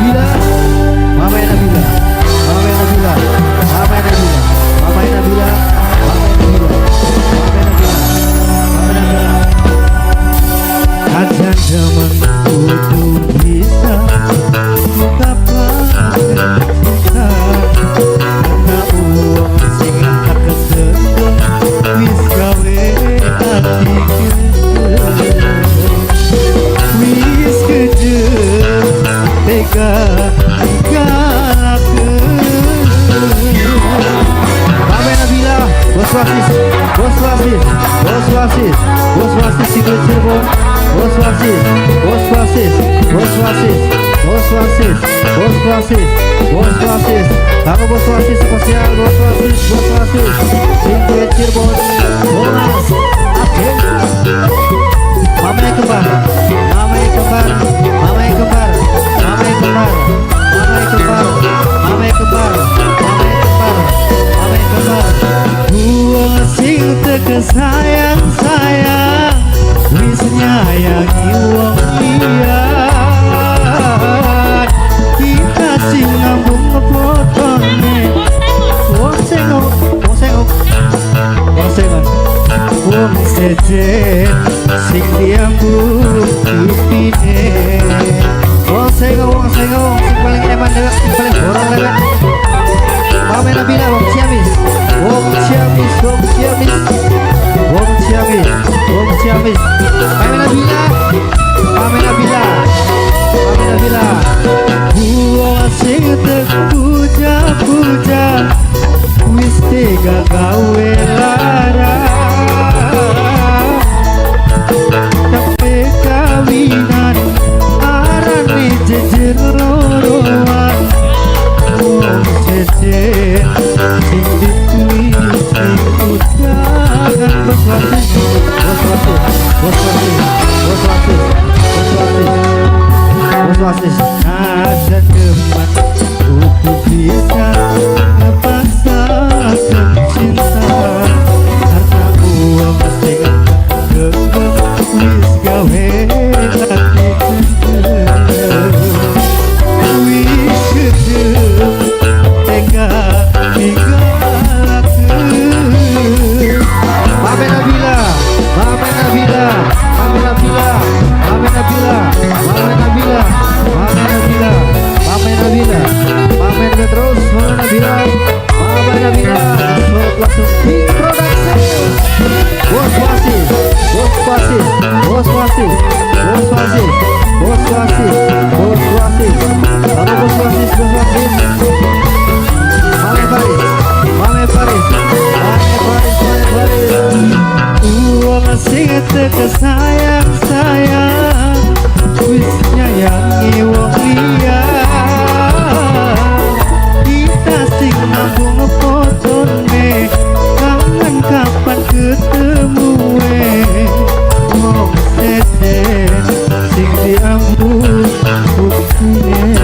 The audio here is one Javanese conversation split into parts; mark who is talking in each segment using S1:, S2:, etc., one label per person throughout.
S1: Nabila, Mama Nabila, Mama Nabila, Mama Nabila, Mama Nabila, Mama Nabila, Mama Nabila, Mama Nabila. Aja demen kudu bisa ngungkapaken cinta, karena wong sing tak genggam wis gawe ati kejeng, wis kejeng tega ninggalake. Mama Nabila, Bos Wasis, Bos Wasis, Bos Wasis, Bos Wasis sing Cirebon, Bos Wasis, Bos Wasis, Bos Wasis, Bos Wasis, Bos Wasis, Bos Wasis, kamu Bos Wasis spesial, Bos Wasis, Bos Wasis, sing Cirebon, Bonas, Aceh. Mama kembar, mama kembar, mama kembar, mama kembar, mama kembar, mama kembar, mama kembar, mama kembar. Wong sing teke sayang sayang wis nyayangi wong liya, kita sing ngambung fotone wong sengok, wong sengok, wong sengok, wong sejen sing diambung pipine. Wong sengok, wong sengok, sing paling eman dewek, sing paling borong dewek. Mama Nabila, wong Ciamis, wong Ciamis, wong Ciamis, wong Ciamis, wong Ciamis. Mama Nabila, Mama Nabila, Mama Nabila. Wong sing puja-puja wis tega gawe lara, kape kawinan arane jejer loroan, wong jejer sing ditulis ning undangan. Bos Wasis, Bos Wasis, Bos Wasis, Bos Wasis, Bos Wasis, Bos Wasis. Najan demen kudu bisa ngepaksaken cinta, karena wong sing genggam wis gawe ati kejeng, wis kejeng tega ninggalake. Mama Nabila, Mama Nabila, Mama Nabila, Mama Nabila, Mama Nabila, Mama Nabila, Mama Nabila, Mama Nabila terus, Mama Nabila, Mama Nabila, sorot langsung King Production. Bos Wasis, Bos Wasis, Bos Wasis, Bos Wasis, Bos Wasis, Bos Wasis, kamu Bos Wasis, Bos Wasis. Mame Paris, Mame Paris, Mame Paris, Mame Paris. Wong sing teke sayang sayang wis nyayangi wong liya, kita sing nabung fotone kangen kapan ketemue, wong sejen sing diambung buktine.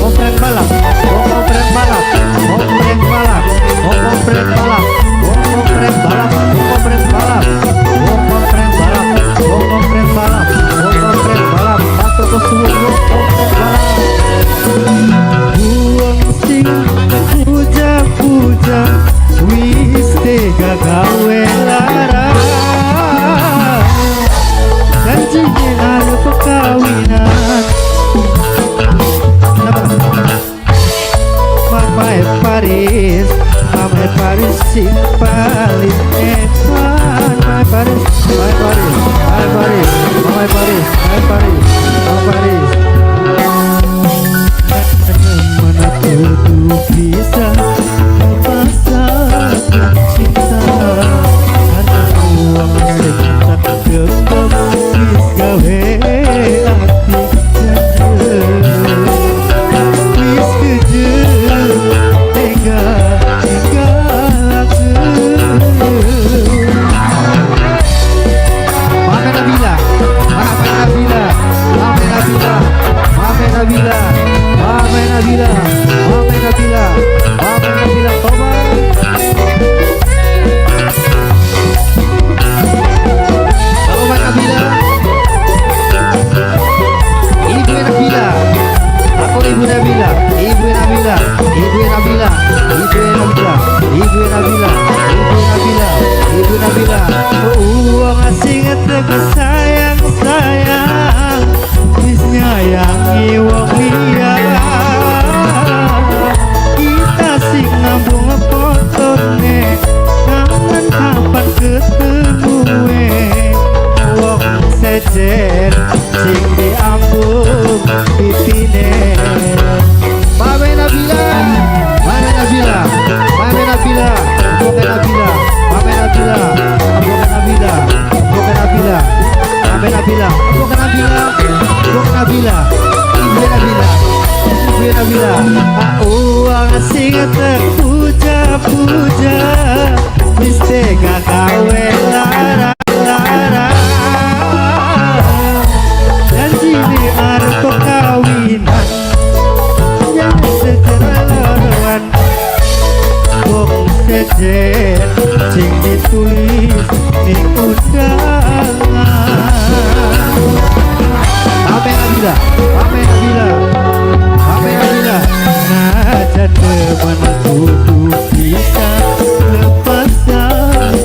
S1: Ompreng balap, ompreng balap, ompreng balap, ompreng balap, ompreng balap, ompreng balap, ompreng balap, ompreng balap, ompreng balap, matur kesuwun ompreng balap. Wong sing puja-puja wis tega gawe lara, janjine arep kawinan. Mama Paris, Mama Paris sing paling eman. Mama Paris, Mama Paris, Mama Paris, Mama Paris, Mama Paris, Mama Paris. Mana kudu bisa memaksakan cinta, karena wong sing tak genggam wis gawe ati kejeng, wis kejeng tega ninggalake. Mama Nabila, Mama Nabila, Mama Nabila, Mama Nabila, Mama Nabila, Mama Nabila, Mama Nabila, Toba. Halo Mama Nabila, Ibu Nabila. Nabila, Mbok Nabila, Mbok Nabila, Ibu Nabila, Ibu Nabila. Wong sing terpuja-puja wis tega gawe lara lara. Janjine arep kawinan yang sejeroan, wong sejen sing ditulis ning undangan. Ame Nabila, Ame Nabila, Ame Nabila. Najan demen kudu bisa lepas sang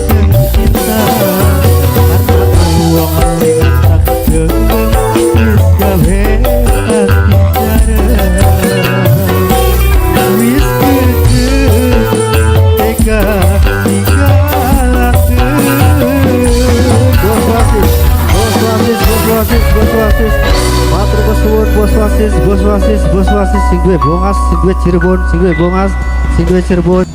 S1: cinta, karena wong sing tak genggam wis gawe ati jarang, wis kekeh tega ninggalake. Bos Wasis, Bos Wasis, Bos Wasis, Bos Wasis. Matur suwun, Bos Wasis, Bos Wasis, Bos Wasis, sing duwe Bongas, sing duwe Cirebon, sing duwe Bongas, sing duwe Cirebon.